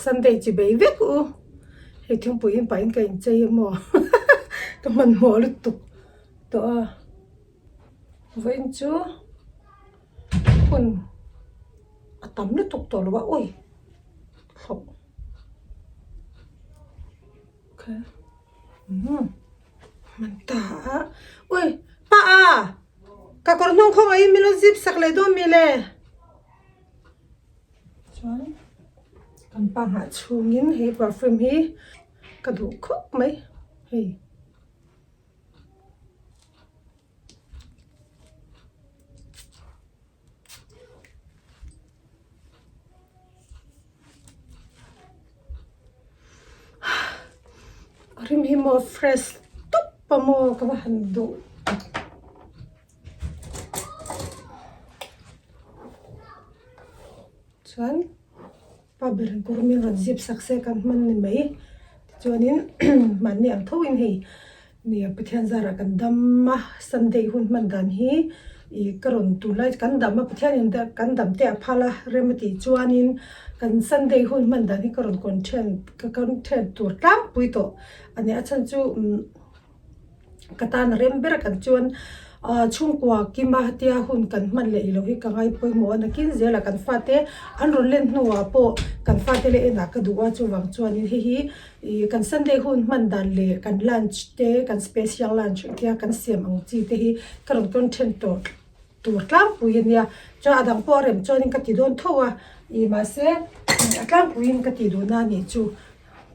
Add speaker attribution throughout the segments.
Speaker 1: Sunday chi bei vek u. Hei thingpui in pahin ka inchei a maw ka hmanhmawh lutuk tawh a. Vawiin chu hun a tam lutuk tawh lo a awi thlawh kha umm hman ta a awi pa a ka kawr hnung khawng ah hian min lo zip sak leh dawn mi le. Chuan kan pa nghah chhungin he perfume hi ka duh khawp mai hei. A rim hi maw fresh tawp a maw ka va han duh tak. Chuan pa ber in kawr min rawn zip sak se kan hman ni mai tichuanin mahni ang tho in hei nia Pathian zarah kan dam a Sunday hun hman dan hi ih ka rawn tunlai kan dam a Pathian in kan dam te a phal a rem a tih chuanin kan Sunday hun hman dan hi ka rawn content ka content tur tlangpui tawh a nia a chhan chu umm. Ka tan a rem ber a kan chuan ah chhungkua kima tia hun kan hman leh ilo hi ka ngai pawimawh a nakin zela kan fate an rawn len hnuah pawh kan fate leh enah ka duh a chuvang chuanin hei hi ih kan sunday hun hman dan leh kan lunch te kan special lunch tia kan siam ang chi te hi ka rawn tawn then tawh tur tlangpui a nia chuan a dang pawh a rem chuanin ka ti dawn tho a ih mahse a tlangpuiin ka tih duhna a nih chu.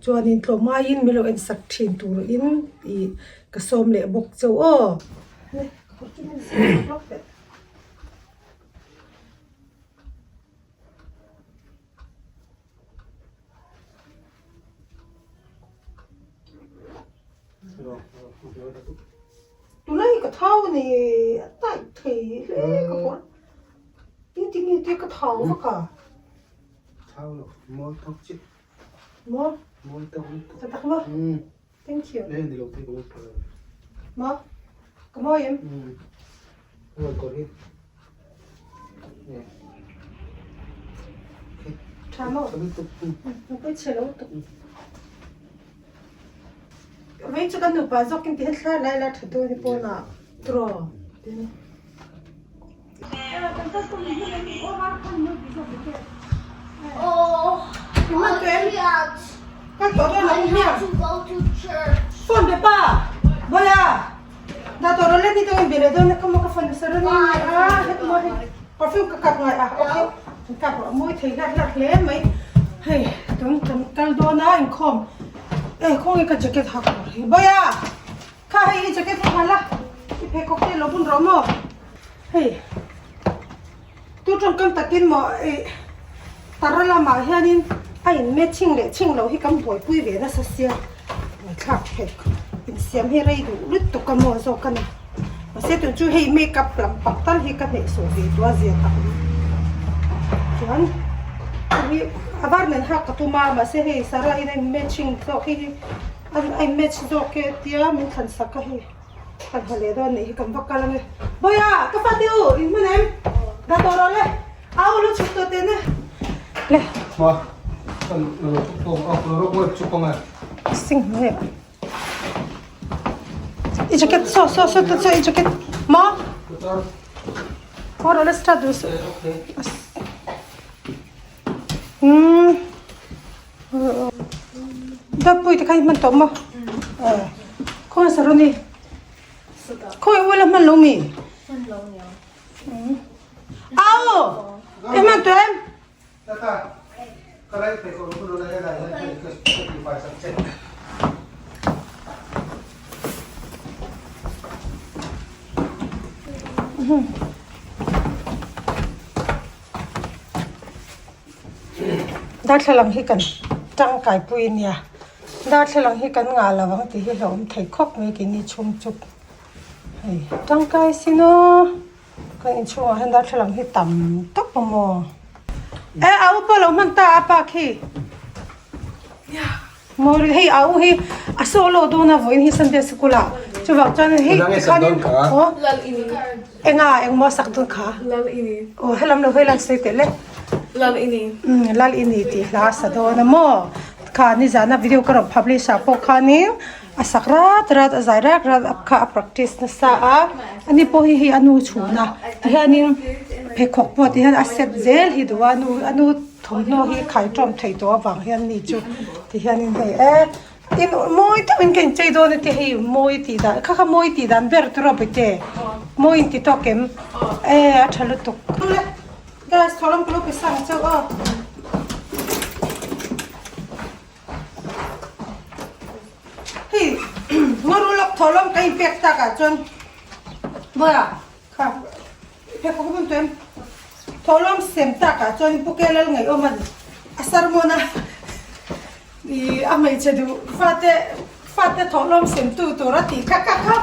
Speaker 1: Chuanin tlawmngaiin min lo en sak thin turin ih ka sawm leh bawk chauh aw. Tunlai hi ka thau a ni a tight thei hle ka kawr engtin nge tia ka thau vak a.
Speaker 2: Thau lo mawi tawk chiah.
Speaker 1: Maw?
Speaker 2: Mawi tawk lutuk.
Speaker 1: Tha tak maw? Thank you.
Speaker 2: Leh ni lo te ka lo phal.
Speaker 1: Maw? Ka mawi em?
Speaker 2: Mawi kawr hi.
Speaker 1: Tha maw?
Speaker 2: Tha lutuk.
Speaker 1: Ka chhe lo lutuk. Vei chu kan nupa zawk in ti hian thla lai la tha dawn hi pawnah tiraw. Kha hei i jacket hi hal a, i pheikhawk te lo bun rawh maw? Hei tu tawngkam takin maw ih tara lamah hianin a in matching leh ching loh hi kan buaipui ve nasa sia buaithlak phek insiam hi rei duh lutuk a maw zawk a ni mahse tun chu hei makeup lam pak tal hi ka hnehsawh ve tua zia tak a ni chuan hei a var nen hak ka tum a mahse hei Sarah in a in matching zawk hi hi. An a in match zawk e tia min thlan sak a hei kan ha leh dawn nih hi kan va kal ange Bawiha ka fate u in hman em dah tawh rawh le au lo chhuk tawh teh na le
Speaker 2: Ma kan lo tawng a lo rawk web chu kawng e
Speaker 1: sing hnuai ah i jacket saw saw saw ta saw i jacket ma Ora let's start this Hmm. Dawtpui te kha i hman tawh maw? Aw. Khawnge Saroni? Khawnge u la hman lo mi?
Speaker 3: Hman lo nia.
Speaker 1: Au! I hman tawh em?
Speaker 2: Tata, ka lai pe ko lu la la la ka ti fai sak che.
Speaker 1: Darthlalang hi kan tangkai pui ania darthlalang hi kan ngah lo ang tih hi hlauhawm thei khawp mai keini chhung chu hei tangkai sin aw kan inchhungah hian darthlalang hi tam tawp a maw e a upa lo hman ta a pa khi maw hei a u hi a solo dawn a vawiin hi sunday sikul ah chuvang chuan hei tikhanin aw. Enga engmaw sak dawn kha? Aw helam lo hei lan sawi teh le.
Speaker 3: Lal ini.
Speaker 1: Umm Lal ini tih hla a sa dawn a maw? Kha nizana video ka rawn publish ah pawh khanin a sak rat rat a zai rat rat a kha a practice nasa a, ani pawh hi hei a nu chhun a tihianin pheikhawk pawh tihian a set zel hi duh a nu a nu thawmhnaw hi khai tawm thei tawh avang hian ni chu tihianin hei e in mawi deuhin ka inchei dawn a tia hei mawi tih dan kha kha mawi tih dan ber tur a bawihte mawi inti tawk em e a tha lutuk. Guys thaw lam ka lo pe sang chauh a. Hei ngaru lawk thaw lam ka in pek tak ah chuan Mawia kha phek ka hmun tuem thaw lam sem tak ah chuan pu ke lal ngaih awm a a sermon a I a hmeichhe duh fate fate thawhlawm sem tu tur a tih kha kha kha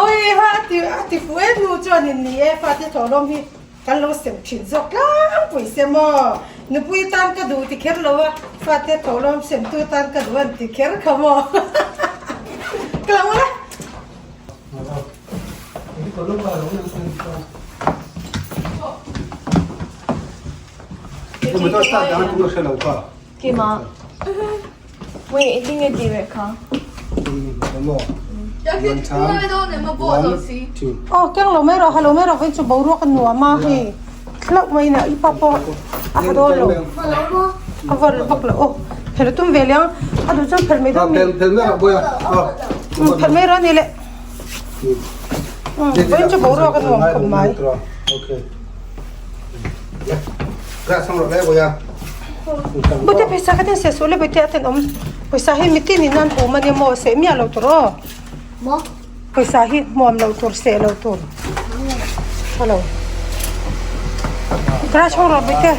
Speaker 1: awi ha a ti a ti fuh em nu chuan in ni e fate thawhlawm hi kan lo sem thin zawk tlangpui se maw nupui tan ka duh ti kher lo a fate thawhlawm sem tu tan ka duh an ti kher kha maw ka lo ngawt a.
Speaker 3: Keimah. Wait, engtin nge tih leh kha?
Speaker 1: Aw keng lo mai rawh ha lo mai rawh vei chu boruak a nuam a hei hlauh mai in a i pa pawh a ha dawn lo a var vak lo aw phel tum ve leh ang a duh chuan phel mai dawn mi phel mai rawh a ni leh vawiin chu boruak a nuam khawp mai. Bute pawisa kha ten se suh le bute a ten awm pawisa hi mitin in an hum ania maw seh miah lo tur aw pawisa hi hmuam lo tur seh lo tur hello garage hawng rawh bute.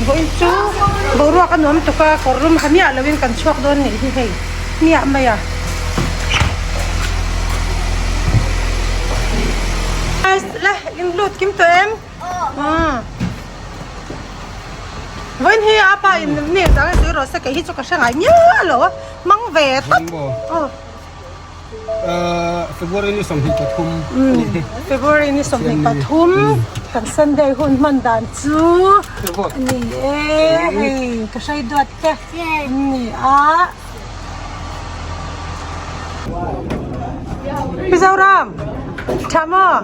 Speaker 1: Vawiin chu boruak a nuam tuk a kawr lum ha miah loin kan chhuak dawn nih hi hei hmiah mai a. La in lut kim tawh em? Aw. Vawiin hi a pa in ni dang zui rawh se kei hi chu ka hre ngai miah lo a hmang ve tawp. Aw.
Speaker 2: February ni 23
Speaker 1: February ni 23 kan Sunday hun hman dan chu ani e hei ka hrai duat te ni a Mizoram tha maw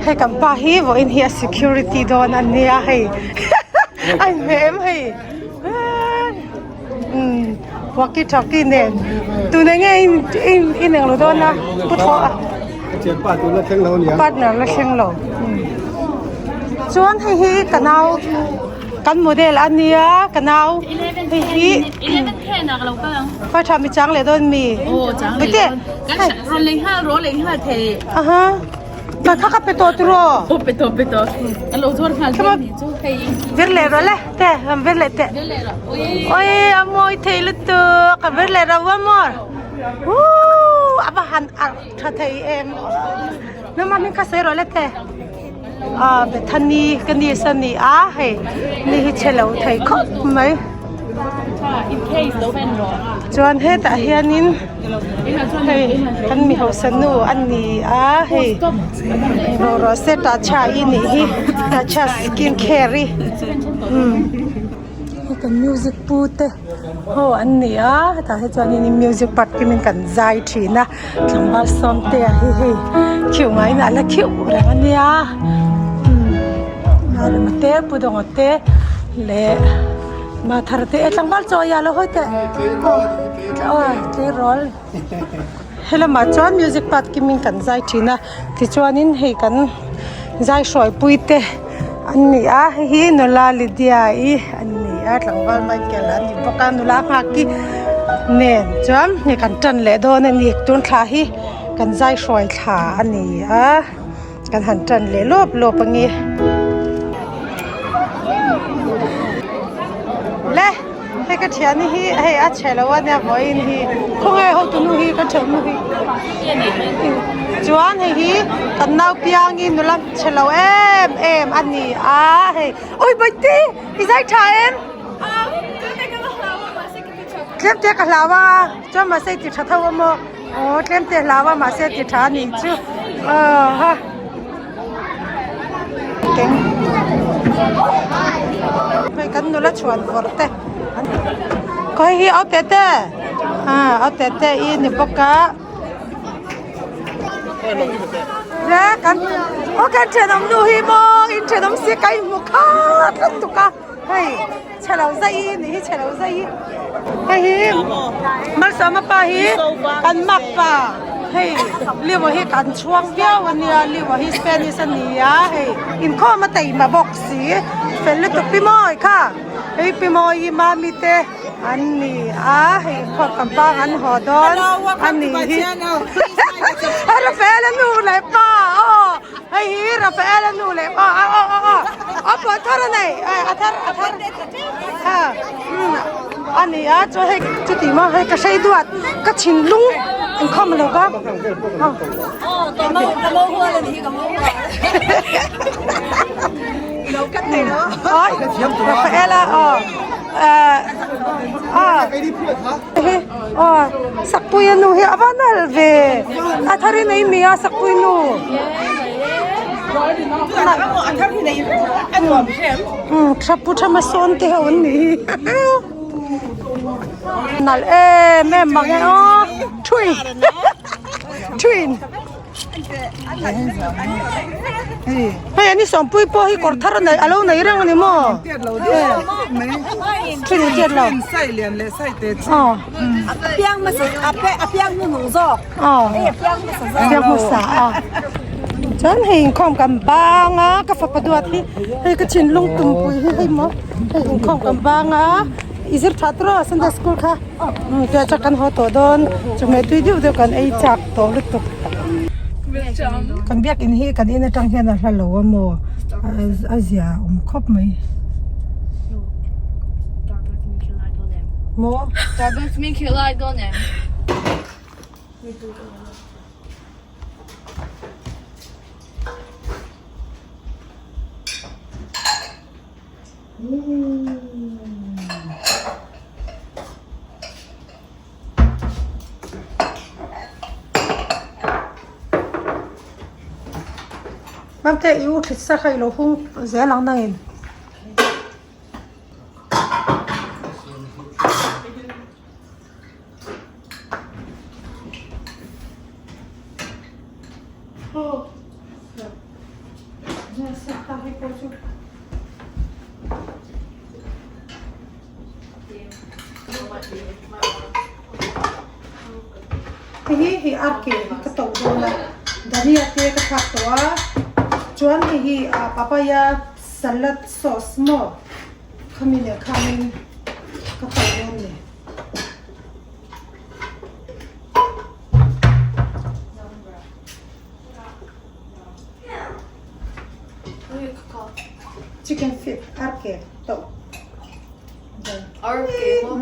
Speaker 1: hei kan pa hi vawiin hi a security dawn ania hei a inhmeh em hei. Umm walkie talkie nen tuna nge in in in englo dawn a pu thawh a partner la thleng lo chuan hei hi ka nau kan model a nia ka nau hei hi khawi tha mi chang leh dawn mi bete aha. Ka kha ka pe tawh tur aw.
Speaker 3: Aw pe tawh pe tawh. A lo zuar nghal
Speaker 1: vel
Speaker 3: ni chu hei.
Speaker 1: Vir leh rawh le te han vir leh teh. Oi a mawi thei lutuk ka vir leh rawh one more. Woo a va han arh tha thei em. Nangmah hming kha sawi rawh le te. A Bethany ka ni sa ni a hei ni hi chhe lo thei khawp mai. Chuan hetah hianin. Hei kan mi hausa nu a ni a hei rawh rawh se tah i nih hi tah skin care i umm hei kan music pu te ho an ni a hetah hi chuanin music part kimin kan zai thin a tlangval sawm te ah hi hei khiuh ngaiin a la khiuh reng a nia umm rema te pu dawnga te leh. Mathar te e tlangval chaw a lo hawi teh aw tleirawl helamah chuan music part kimin kan zai thin a tichuanin hei kan zai hruaipui te an ni a hei hi nula Lydia i an ni a tlangval Michael a ni bawk a nula nghak hi nen chuan hei kan tan leh dawn a ni tun thla hi kan zai hruai thla a ni a. Kan han tan leh lawp lawp ang i. Le hei ka thian hi hei a chhe lo a nia vawiin hi khawnge hotu nu hi ka theuh nu hi chuan hei hi kan nau piang in nula chhe lo em em a ni a hei ui bawihtei i zai tha em. Tlem te ka hlau a, chuan mahse i ti tha tho a maw? Aw tlem te hlau a mahse ti tha a nih chu aw ha. Keng hei kan nula chhuan vawrh te khawi hi au tete ah au tete i ni bawk a. Le kan aw kan thenawm nu hi maw in thenawm si ka inhmu khat lutuk a hei chhe lo zai i nih hi chhe lo zai i hei hi malsawma pa hi kan mak pa hei liu hi kan chhuang viau a nia liu hi spanish a ni a hei inkhawm a taima bawk si fel lutuk pi mawi kha hei pi mawi hi mami te. An ni a, hei khawp kan pang an haw dawn a ni hi. Rafael-a nu leh pa aw hei hi Rafael-a nu leh pa aw aw aw aw a pawh thar a nei a thar a thar ha a ni a chuan hei chuti maw hei ka hrei duat ka thinlung inkhawm lo va. Rafael-a aw. Sakpui a nu hi a va nal ve a thar in ei mi a sakpui nu tha pu thama sawn te ho an nih hi nalh em em mang e aw twin twin. Hei ani sawmpui pawh hi kawr thar a nei a lo nei reng a ni maw? Thin in tiat lo. Aw. Aw. Piang hmasa a. Chuan hei inkhawm kan bang a ka fapa duat hi hei ka thinlung tumpui hi hei maw hei inkhawm kan bang a i zir tha tawh a Sunday school kha. Tia chuan kan haw tawh dawn chawhmeh tui deuh deuh kan ei chak tawh lutuk kan biakin hi kan in atang hian a hla lo a maw a zia awm khawp mai maw. Mamte i u thlit sa kha i lo hung zel ang nangin. Hei hi hei arke hi ka to dawn a dhania te ka thlak tawh a chuan hei hi ah papaya salad sauce maw khami leh khanin ka to dawn a ni. Chicken feet arke to
Speaker 3: Arke maw?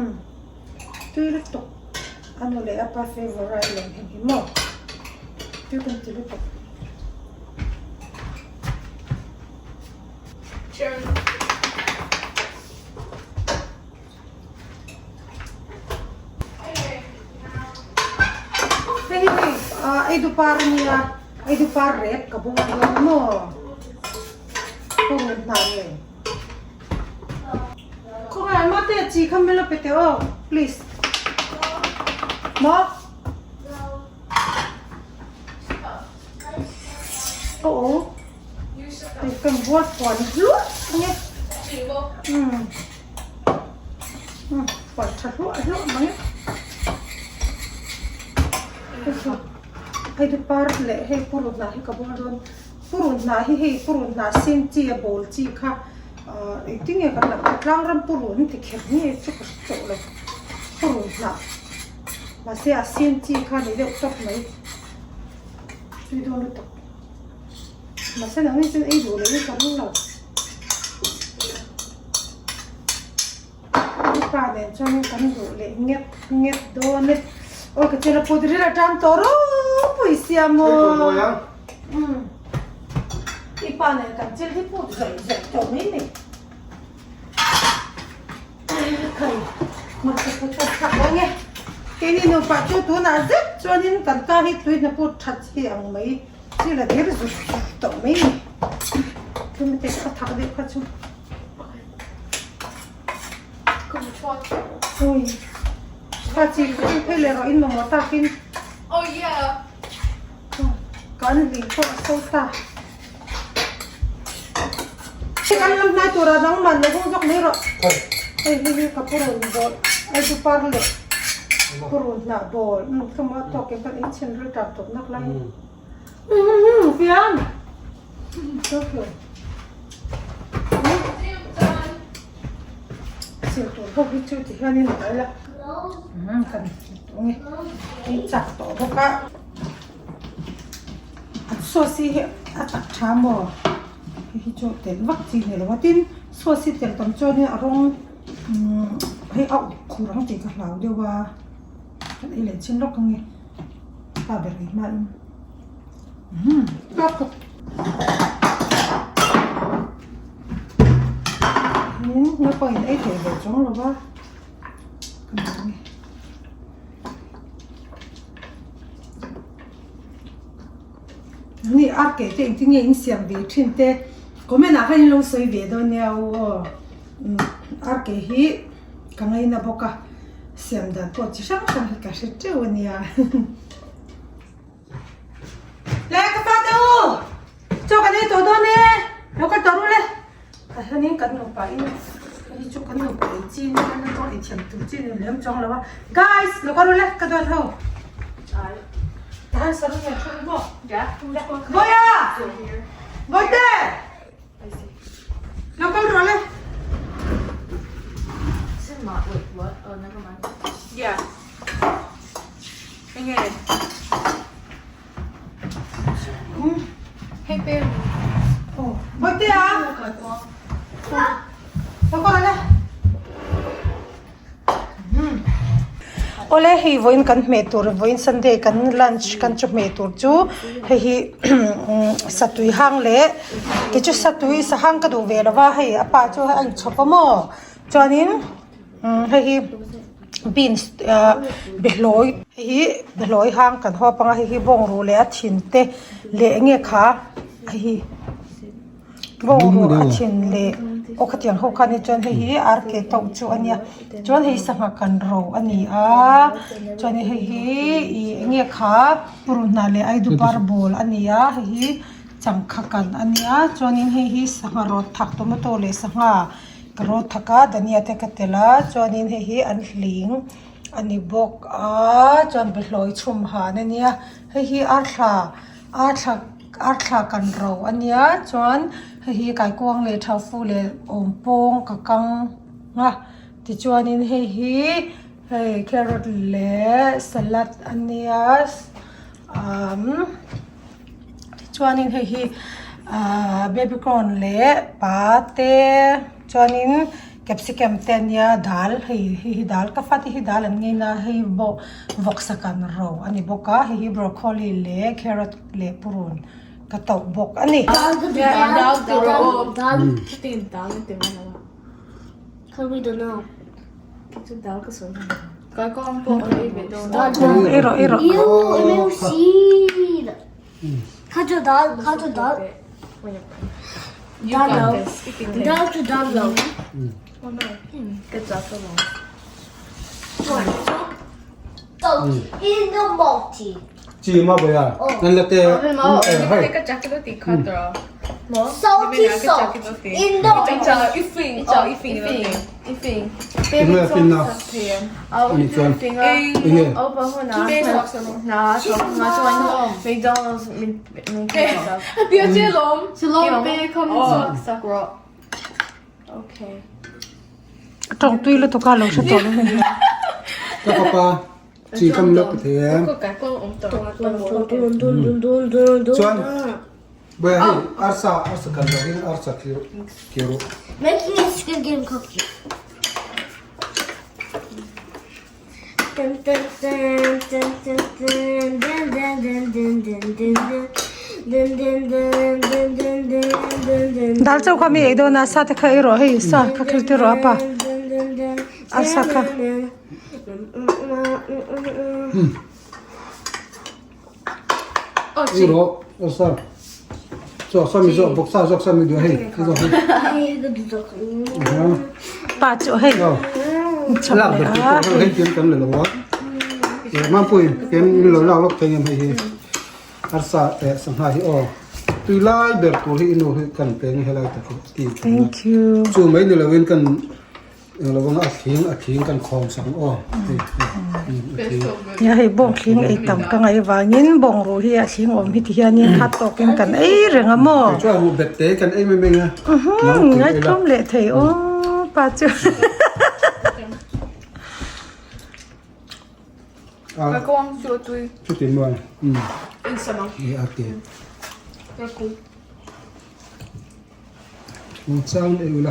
Speaker 1: Tui lutuk a nu leh a pa favourite lawm heng hi maw tui kan ti lutuk. Hei hi hei ah ei du par ania ei du par rep ka bawk a dawn maw kawng hna nge khawngaih mate chi kha min lo pe teh aw please maw aw aw hei kan bual puan hluah ang e umm. Puan tha hluah hluah mai hei chu par leh hei purun hnah hi ka bawm dawn purun hnah hi hei purun hnah sin chi a bawl chi kha ahh engtin nge kan lam tlang ram purun ti kher nge chu ka hre tawh lo purun hnah mahse a sin chi kha a ni deuh tawp mai tui dawn lutuk mahse nangni chuan ei duh loh in ka ring lo. Pa nen chuan kan duh leh nghet nghet dawn e aw ka chela put ril atang tawh ropui sia maw umm i pa nen kan chil hi put zawih zawih tawh mai mai khai. Hmarcha kha chuan thlak lo nge. Keini nupa chu tunah zet chuanin kan ka hi tui hna put that hi ang mai chi la dir zut zut tawh mai ni. Tlem te ka thak deuh kha chu. Ui. Kha chi kha chu phei leh rawh in mamawh takin.
Speaker 3: Oh yeah.
Speaker 1: Kan ling pawh a so ta. Kan lam hnai turah nangman lo hung zawk mai rawh. Hei hei hi ka purun bawl ai chu par leh purun hnah bawl ka maw tawk in kan ei chhin ril tap tawp nak lai. Fiam. Sil tur ho hi chu ti hianin a la kan tung e ei chak tawh bawk a an sauce hi a tak tha maw hei hi chu telh vak chi ni lo a tin sauce hi telh tam chuanin a rawng hei a uk khur ang tih ka hlau deuh a kan ei leh chin lawk ang e pa ber ei hmain. Naupang in ei thei ve chuang lo va ka ni ni a ke te engtin nge in siam ve thin te comment ah khan in lo sawi ve dawn nia u aw ar ke hi ka ngaina bawk a siam dan pawh chi hrang hrang hi ka hre teuh a nia. Le ka pa te u chaw kan ei tawh dawn e lo kal tawh ru le tah hianin kan nupa in hei chu kan nupa ei chi nia kan naupang ei thiam tur chi ni lem chuang lo a guys lo kal ru le ka duat ho tah hian sarung nen thu ru maw Bawiha Bawihte lo kal rawh le.
Speaker 3: Yeah. Enge? Hei pe.
Speaker 1: Oh, Bawihte a. Lo kal rawh le. Awle hei vawiin kan hmeh tur vawiin sunday kan lunch kan chu hmeh tur chu hei hi satui hang leh kei chu satui sahang ka duh ve lo va hei a pa chu a inchhawp a maw chuanin hei hi beans ah behlawi hei hi behlawi hang kan hawp ang a hei hi bawngruh leh a thin te leh eng nge kha hei hi. Bawngruh a thin leh aw khatiang ho kha ni chuan hei hi ar ke tauh chu a nia chuan hei sangha kan ro a ni a chuan hei hi ih eng nge kha purun hnah leh aidu par bawl a ni a hei hi changkha kan a nia chuanin hei hi sangha rawt thak tomato leh sangha ka rawt thak a dhania te ka telh a chuanin hei hi an hling a ni bawk a chuan behlawi chhum han a nia hei hi arthla. Arthla arthla kan ro a nia chuan hei hi kaikuang leh thaufu leh awm pawng ka kang a tichuanin hei hi hei carrot leh salad a nia umm tichuanin hei hi ahh baby corn leh pate chuanin. Capsicum te ania dal hei hei hi dal ka fate hi dal an ngeina hei bawk vawksa kan ro a ni bawk a hei hi broccoli leh carrot leh purun ka tauh bawk a ni.
Speaker 2: Chi ma boi a nan la te hei Enge fin na ani chuan enge
Speaker 1: Tawng tui lutuk a lo hre tawh lo mai hi.
Speaker 2: Ka fapa chi kam lawk ka thei em. Chuan bawia hei arsa arsa kan lo in arsa kiru.
Speaker 4: Making a squid game cookie.
Speaker 1: Dal chauh kha mi ei dawn a sa te kha ei rawh hei sa kha khel tir rawh a pa arsa kha.
Speaker 2: Ei rawh arsa chaw sa mi zawk vawksa zawk sa mi duh hei hei zawk hi.
Speaker 1: Pa chu hei
Speaker 2: lak ber tur pawh hei hian kan la lo a Mampui kem min lo lak lawk thei em hei hi arsa leh sangha hi aw tui lai ber tur hi i nu hi kan peng helai tak hi ti chu mai ni lovin kan Eng lo vang a thling a thling kan khawm sak ang aw hei hei a thling.
Speaker 1: Nia hei bawng thling ei tam ka ngaih vangin bawng ruh hi a thling awm hi ti hianin khat tawkin kan ei reng a maw.
Speaker 2: Kei chuan ruh bet te kan ei mai mai a.
Speaker 1: Ngaitlawm leh thei aw pa chu.
Speaker 3: Ka kawng chu a tui.
Speaker 2: Chuti maw.
Speaker 3: In sam ang.
Speaker 2: Ni a ti.
Speaker 3: Ka kawng.
Speaker 2: Chang ei ula.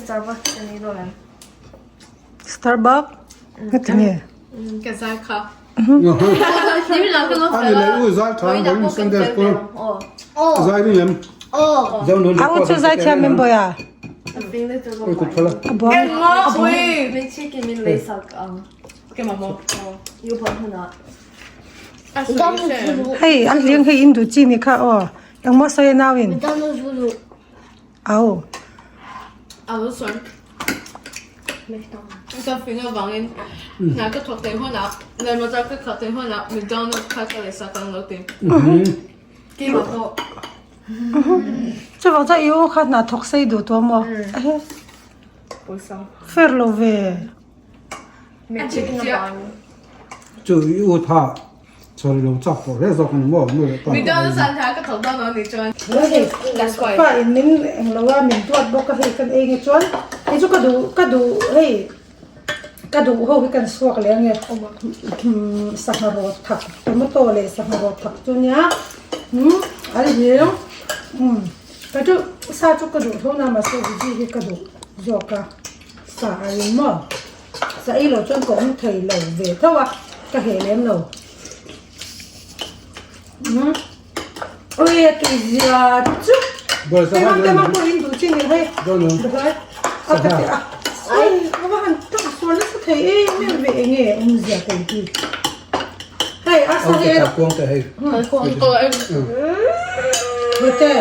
Speaker 3: Starbucks an ei dawn em?
Speaker 1: Starbucks? Ngati nge?
Speaker 3: Ka zai kha.
Speaker 2: Ani leh u zai tha ang Sunday school. Zai ring em?
Speaker 1: Au chu zai thiam em boya?
Speaker 2: Oi kut phala.
Speaker 1: A buang.
Speaker 3: Min sak ang. Ke mamo. Yu pon huna.
Speaker 1: Hei an hling hei in duh chi ni kha aw. Engmaw sawi a nau in? Au.
Speaker 3: Au sawi. Ka fing avangin hna ka thawk thei hunah lehmah chu ka thawk thei hunah McDonald's kha ka lei sak ang lo ti. Keimah pawh.
Speaker 1: Chuvang chuan i u kha hna thawk sei duh tawh maw?
Speaker 3: Pawisa.
Speaker 1: Fair lo ve.
Speaker 2: Chu i u tha Sorry lo chak tawh hle zawk ang maw nu leh pa.
Speaker 3: McDonald's an tha ka thawk dawn lo ni chuan. That's why.
Speaker 1: Pa in min eng lo a min duat bawk a hei kan ei nge chuan hei chu ka duh ka duh hei ka duh ho hi kan suak leh ange sangha rawt thak tomato leh sangha rawt thak chu nia umm an hlim umm kei chu sa chu ka duh tho na mahse veggie hi ka duh zawk a sa a eng maw. Sa ei lo chuan ka awm thei lo ve tho a, ka heh lem lo. Umm ui a tui zia chu. Engah te mah pawh in duh chi ni hei. Duhlai a ka ti a. Ui ka va han tak sual nasa thei em em ve enge awm zia thei hi. Hei a sa hi. Hete.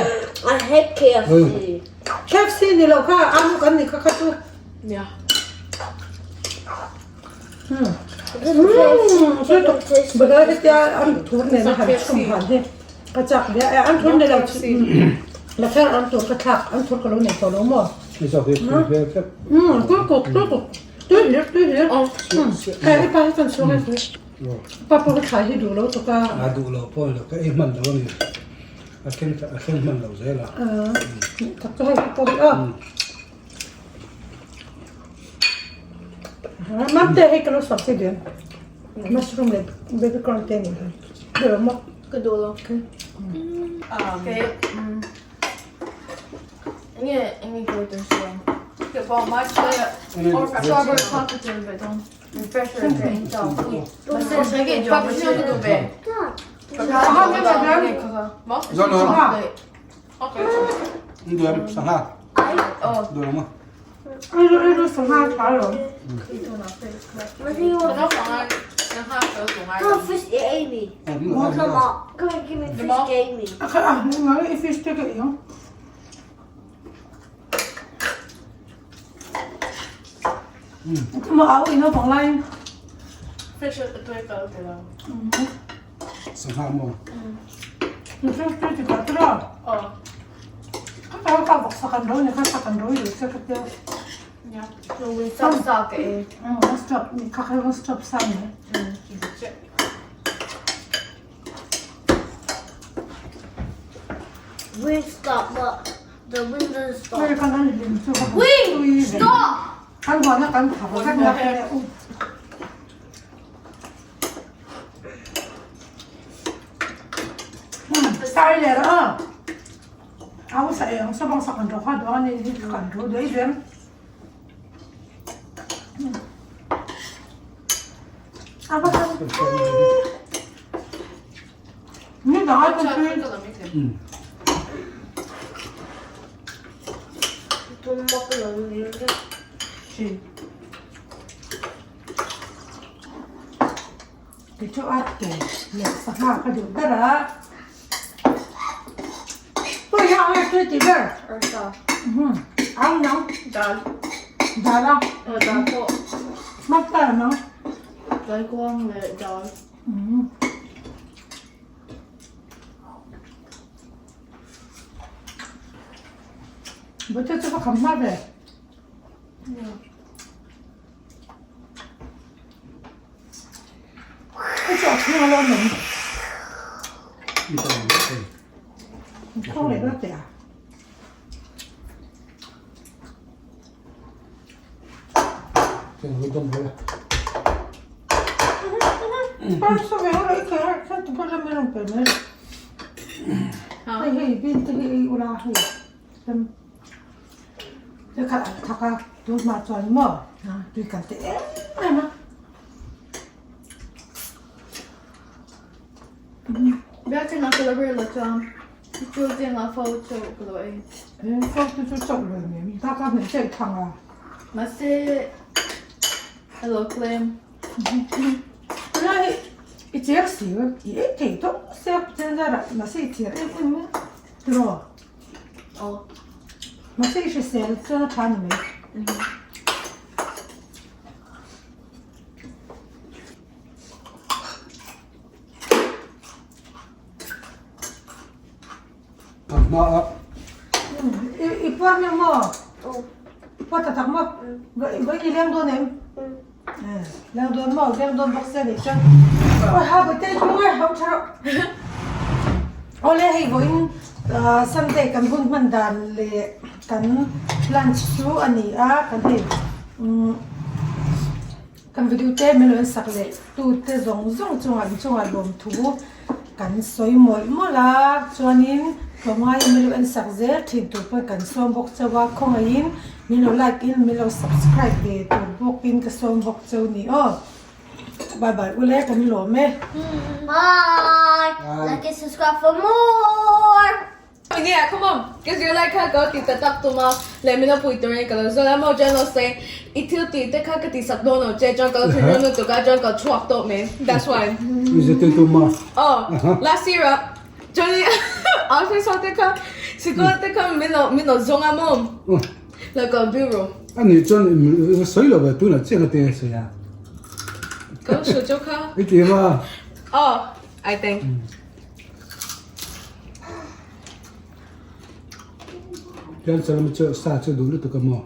Speaker 4: I hate KFC.
Speaker 1: KFC ni lo kha amu kan ni kha kha chu.
Speaker 3: Nia.
Speaker 1: Badal hetia an thur nena han chhum han hi ka chak hle a, an thur nilo la kher an tur ka thlak an thur ka lo nei tawh lo maw? Tui kuk tui kuk tui hlir tui hlir hei i pa hi chuan chhung a pa pawh hi thlai hi duh lo tuk a.
Speaker 2: A duh lo pawh lo ka ei hman lo a ni a thleng a thleng hman lo zel a.
Speaker 1: Tak chu hei pawh hi a. Mamte hei ka lo suak che diam mushroom leh baby corn te nih hi duh lo maw
Speaker 3: ka duh lo okay enge enge ka tur siam ke pa ma che or strawberry coffee tur ve dong refresher ke in chao ma se ke jo ma se du ve
Speaker 2: Zo no.
Speaker 3: Okay.
Speaker 2: Duam sangha. Duam mo.
Speaker 1: Ai ai ru sangha tha lo.
Speaker 4: Come fish Amy. Come on. Come and give me fish Amy.
Speaker 1: A kha a ngai i fish te ka i ang. Mo au ino bang lai.
Speaker 3: Fish toi ka te lo.
Speaker 2: Sangha mo.
Speaker 1: Fish te ti ka tra.
Speaker 3: Oh.
Speaker 1: Ka ta ka vok sa kan ro ni kha sa kan ro yu se ka te.
Speaker 3: Yeah. So we stop sa ka e.
Speaker 1: Stop ni kha kha stop sa ni.
Speaker 4: We stop but the windows stop.
Speaker 1: Hei kan an lim chu ka.
Speaker 4: We stop.
Speaker 1: Kan huan a kan thar vek na. Sai leh rawh a. Au sa eng sa bang sa kan ro kha duang ani hi kan ro duai rem. A va kan Ni dang ai kan tui.
Speaker 4: 돈 먹고 너무 힘들어.
Speaker 1: Chi. Kei chu a ke leh sangha ka duh ber a. Pawi hi ang e tui tih ber.
Speaker 3: Arsa.
Speaker 1: Ang nang.
Speaker 3: Dal.
Speaker 1: Dal a.
Speaker 3: Aw dal pawh.
Speaker 1: Hmang ta nang.
Speaker 3: Daikuang leh dal.
Speaker 1: Bawihte chu va kham hma ve. Hei chu a chhung a lo awm. Khawng leh vat teh a. Hei hei bin te hi ei ula hei te khat an thak a tun hma chuan maw tui kal te em em a.
Speaker 3: Biakinn ah ka lo rel lo chuan chu zingah fo chauh ka lo ei.
Speaker 1: Fo te chu chauh lo em ta ka hmeh chaih thang a.
Speaker 3: Mahse a lo claim.
Speaker 1: Tunlai hi i cher si i ei thei tawh sia chen zarah mahse i cher em em mai tiraw.
Speaker 3: Aw.
Speaker 1: Mahse i hrisel chuan a tha ni mai. I puar mek maw? Puar tak tak maw? Vawi i leng dawn em? Leng dawn maw? Leng dawn bawk se nih chuan. Awi ha vawi te chu ngai hauh tha rawh. Awle hei vawiin Sunday kan hun hman dan leh kan lunch chu a ni a kan hei Kan video te min lo en sak leh tute zawng zawng chungah inchungah lawmthu kan sawi mawlh mawlh a, chuanin tlawmngaiin min lo en sak zel thin tur pawh kan sawm bawk chauh a, khawngaihin min lo like in min lo subscribe ve tur bawkin ka sawm bawk chauh ni aw. Bye bye ule kan lawm e.
Speaker 4: Bye. Like and subscribe for more.
Speaker 3: Yeah, come on. Cause you're like kha ka ti ta tak tuma le min lo pui turin ka lo zawn a maw chuan lo say i thil tih te kha ka ti sak dawn lo che chuan ka lo thinrim lutuk a chuan ka chhuak tawh mai that's why.
Speaker 2: I zirtir tum a?
Speaker 3: Aw last year ah chuan i office ho te kha sikul te kha min lo min lo zawng a maw like a bureau.
Speaker 2: A nih chuan sawi lo ve tunah chiah ka ti a sawi a.
Speaker 3: Ka lo sawi chauh kha.
Speaker 2: I ti ma?
Speaker 3: Aw I think.
Speaker 2: Hian salam chu sa chu duh lutuk a maw?